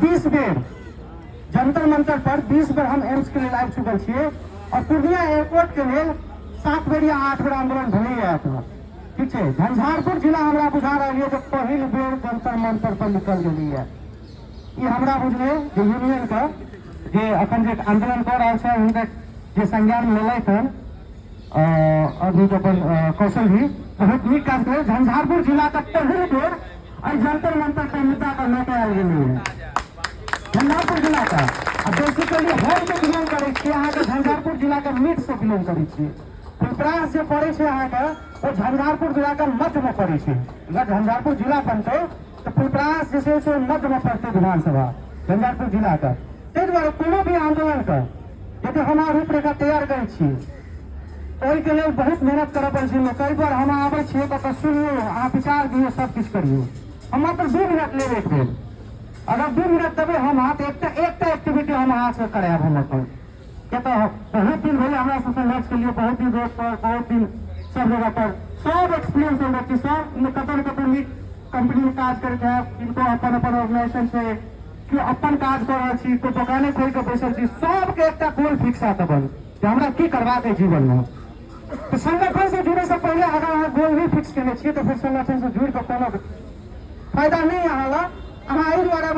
20 बेर जंतर मंतर पर 20 बेर हम एम्स के लेल आबि चुकल छियै आओर पूर्णिया एयरपोर्ट के लेल 7 बेर या 8 बेर आंदोलन भेलैए एतऽ। ठीक छै, झंझारपुर जिला हमरा बुझा रहल यऽ जे पहिल बेर जंतर मंतर पर निकल गेलैए। ई हमरा बुझले जे यूनियन के जे अखन जे आंदोलन कऽ रहल छै हुनकर जे संज्ञान लेलथि हन अभी अपन कौशल जी बहुत नीक काज केलथि। झंझारपुर जिला के पहिल बेर एहि जंतर मंतर पर मुद्दा के लऽ के आयल गेलैए झंझारपुर जिला के। आ बेसिकली हम जे बिलोंग करै छियै अहाँके झंझारपुर जिला के मीट से बिलोंग करै छियै। फुलपरास जे पड़ै छै अहाँके ओ झंझारपुर जिला के मध्यमे पड़ै छै। अगर झंझारपुर जिला बनतै तऽ फुलपरास जे छै से मध्यमे पड़तै विधानसभा झंझारपुर जिलाके। ताहि दुआरे कोनो भी आन्दोलनके यदि हम अहाँ रूपरेखा तैयार करै छी ओहिके लेल बहुत मेहनत करऽ पड़ै छै लोक। एहि दुआरे हम आबै छियै तऽ सुनियौ, अहाँ विचार दियौ, सब किछु करियौ। हम मात्र 2 मिनट लेब एक बेर, अगर 2 मिनट देबै हम अहाँ तऽ एकटा एकटा एक्टिविटी हम अहाँसँ करायब हम अपन। किया तऽ बहुत दिन भेलै हमरा सबसँ संघर्ष के लिए, बहुत दिन रोड पर, बहुत दिन सब जगह पर, सब एक्सपीरियंस हम छी, सब कतौ ने कतौ नीक कंपनी में काज करैत हैब, किनको अपन अपन ऑर्गेनाइजेशन छै, केओ अपन काज कऽ रहल छी, कोइ दोकाने खोलि कऽ बैसल छी, सबके एकटा गोल फिक्स हैत अपन जे हमरा की करबाक अइ जीवन में। तऽ संगठन से जुड़े से पहिले अगर अहाँ गोल नहि फिक्स केने छियै तऽ फेर संगठन से जुड़ि कऽ कोनो फायदा नहि अहाँ लग। अहाँ एहि दुआरे